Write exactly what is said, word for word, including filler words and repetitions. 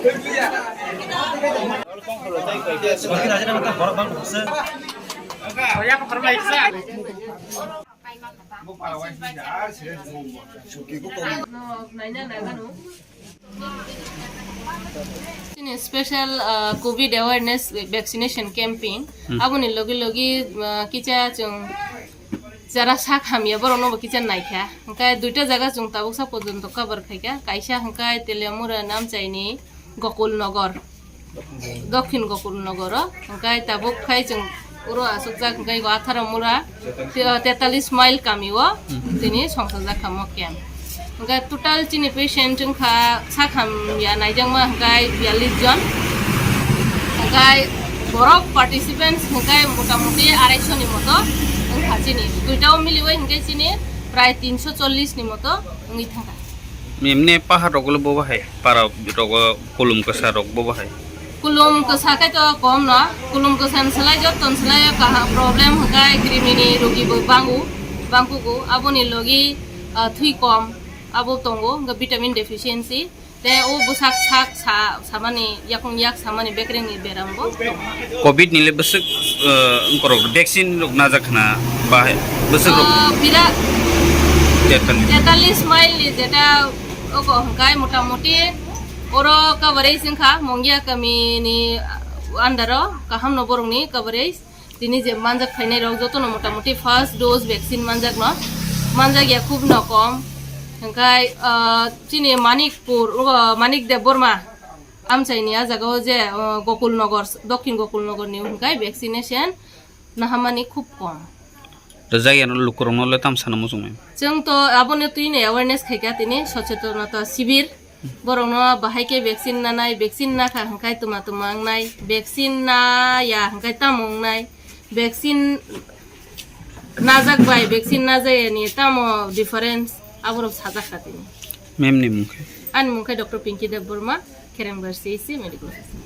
Chini special, ah, covid awareness vaccination camping. Hmm. Aboni logi logi, ah, kicha chwng jara sak hamya borok no bo kicha naikha. Hwnkhe duita jaga chwng tabuk sa porjonto cover khaikha. Kaisa hwnkhe Teliamura Namchaini Gokul Nagar. Dokhin Gokul Nogoro, hwnkhe tabuk khai chwng oro aswkjak, hwnkhe go atharo mura, te-, tetalis mile kamio tini songsajak kha mo camp. Hwnkhe total chini patient wngkha sak hamya naijakma hwnkhe biyallis jon. Hwnkhe borok participants hwnkhe motamuti arai sho ni moto wngkha chini. Duita o miliwi hwnkhe chini prai tinso chollis ni moto wngwi thangkha. Emne pahar rok le bo bahai, para rogo kulum kwsa rok bo bahai. Kulum kwsa khe to kom no, kulum kwsa ni slai jotto ni slai o kaham problem hwnkhe krimini rogi bo bangu, bangkugo, aboni logi, ah, thwi kom abo tongo, hwnkhe vitamin deficiency, te o bwsak sak sa-, samani yakung yak samani bekreng ni beram bo. Covid ni le bwswk, eh, wngkorok vaccine rok najak khna ba bwswk rok? Ah, pira tetalis. Tetalis mile ni jeta oko hwnkhe motamuti oro coverage wngkha Mongia kami ni under o kaham no borok ni coverage tini je manjak phainai rok joto no motamuti first dose vaccine manjak no manjak ya khub no kom hwnkhe, ah, chini Manikpur, ah, Manik Debbarma Amchaini a jaga o je, o, Gokul Nagar, Dokhin Gokul Nagar ni hwnkhe vaccination nahamani khub kom. Rwjak ya no lukurok no le tam sana muchung mai. Chwng to abono twi ni awareness khaikha tini sochetonata sibir. Borok no bahai khe vaccine nanai, vaccine nakha hwnkhe tuma tuma wngnai, vaccine naya hwnkhe tamo wngnai, vaccine najak bai vaccine najak yani tamo difference aborok sajak kha tini. Ma'am ni mung khe? Ani mung khe Doctor Pinky Debbarma, Kherengbar C H C Medical Officer.